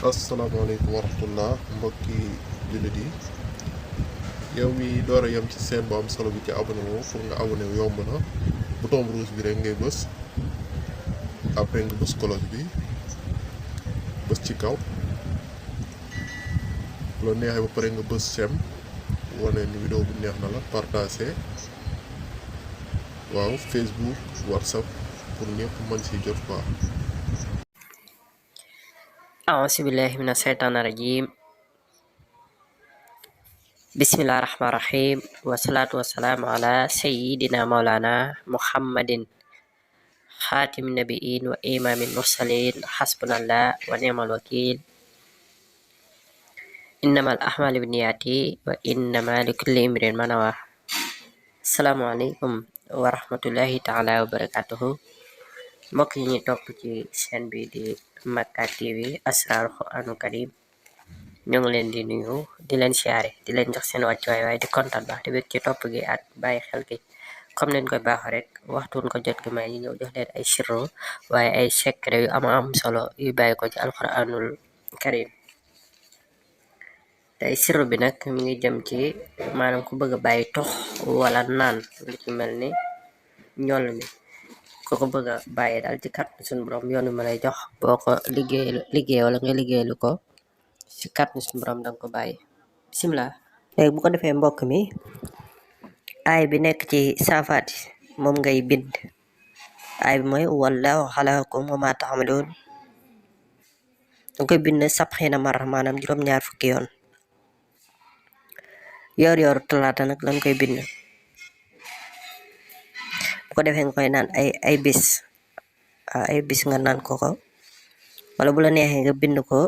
asalaamaaleykum wa rahmatullah mbokki jullit yi yow mi door a yem ci seen bu am solo bi ci abonné wu pour nga abonné wu yomb na bouton rouge bi rek ngay bës après nga bës cloche bi bës ci kaw bu la neexee ba pare nga bës sem wane ni vidéo bi neex na la partagé waaw Facebook WhatsApp pour ñëpp mën si jot quoi. أعوذ بالله من الشيطان الرجيم بسم الله الرحمن الرحيم والصلاة والسلام على سيدنا مولانا محمد خاتم النبيين وإمام المرسلين حسبنا الله ونعم الوكيل إنما الأعمال بالنيات وإنما لكل امرئ ما نوى السلام عليكم ورحمة الله تعالى وبركاته mbokk yi ñuy topp ci chaîne bi di Makka TV Asrarul Qur'anul Karim ñoo ngi leen di nuyu di leen siyaare di leen jox seen wàccuwaay waaye di kontaan baax di bëgg ci topp gi ak bàyyi xel gi comme leen koy baaxoo rek waxtuun ko jot gi may ñu ñëw jox leen ay sirru waaye ay secret yu am solo yu bàyyi ko ci alquranul karim te ay sirru bi nag mi ngi jëm ci maanaam ku bëgg a bàyyi tox wala naan lu ci mel ni ñoll mi ko bëgg a bàyyi daal ci kàttan suñu borom yoon wi ma lay jox boo ko liggéey wala nga liggéeylu ko ci kàttan suñu borom danga ko bàyyi bisimilah. léegi bu ko defee mbokk mi aay bi nekk ci saafaati moom ngay bind aay bi mooy wallahu xalaqakum wa ma taamaluun danga koy bind sabxiina marra maanaam juróom-ñaar fukki yoon yor talaata nag lañ koy bind bu ko defee nga koy naan ay bis ay bis nga naan ko wala bu la neexee nga bind ko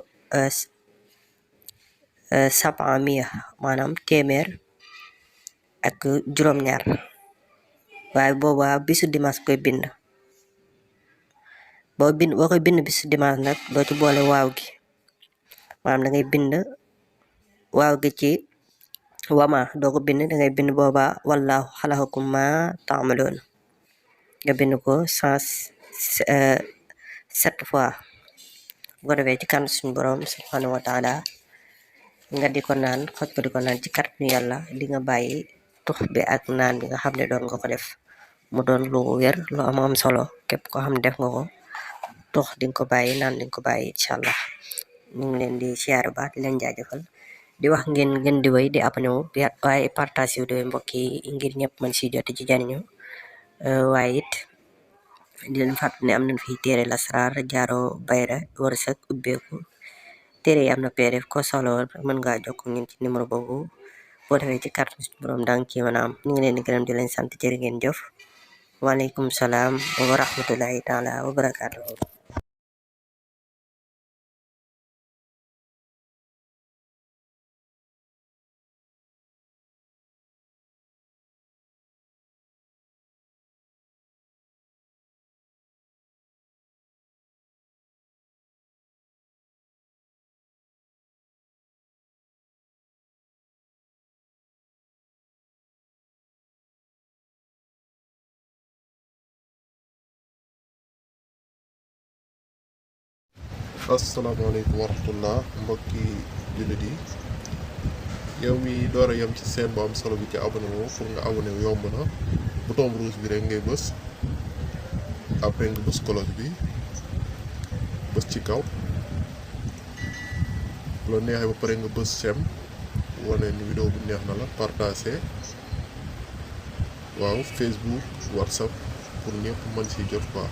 sab'amiya maanaam téeméer ak juróom-ñaar waaye booba bisu dimanche koy bind boo koy bind bisu dimanche nag doo ci boole waaw gi maanaam da ngay bind waaw gi ci wama doo ko bind da ngay bind booba wallahu xalaqakum ma taamaloon nga bind ko 107 fois bu ko defee ci kan suñu borom subhanahu wa taala nga di ko naan xoj ko di ko naan ci kàttanu yàlla di nga bàyyi tux bi ak naan bi nga xam ne doon nga ko def mu doon lu wér lu am solo képp koo xam ne def nga ko tux di nga ko bàyyi naan di nga ko bàyyi incha allah ñu ngi leen di siyaare baax di leen jaajëfal di wax ngeen di wéy di abonné wu waaye partage yu doy mbokk yi ngir ñëpp mën si jot ci jariñu waaye it di leen fàttali ne am nañ fi téere lasraar jaaro bayra wërsëg ubbeeku téere yi am na PDF ko soxla woon mën ngaa jokkoo ngeen ci numéro boobu boo defee ci carte borom dang ci mën a am ñu ngi leen di gërëm di leen sant jërë ngeen jëf waaleykum salaam wa rahmatullahi taala wa barakaatuhu asalaamaaleykum wa rahmatullah mbokki jullit yi yow mi door a yem ci seen bu am solo bi ci abonné wu pour nga abonné wu yomb na bouton rouge bi rek ngay bës après nga bës cloche bi bës ci kaw bu la neexee ba pare nga bës sem wane ni vidéo bi neex na la partagé waaw Facebook WhatsApp pour ñëpp mën si jot quoi.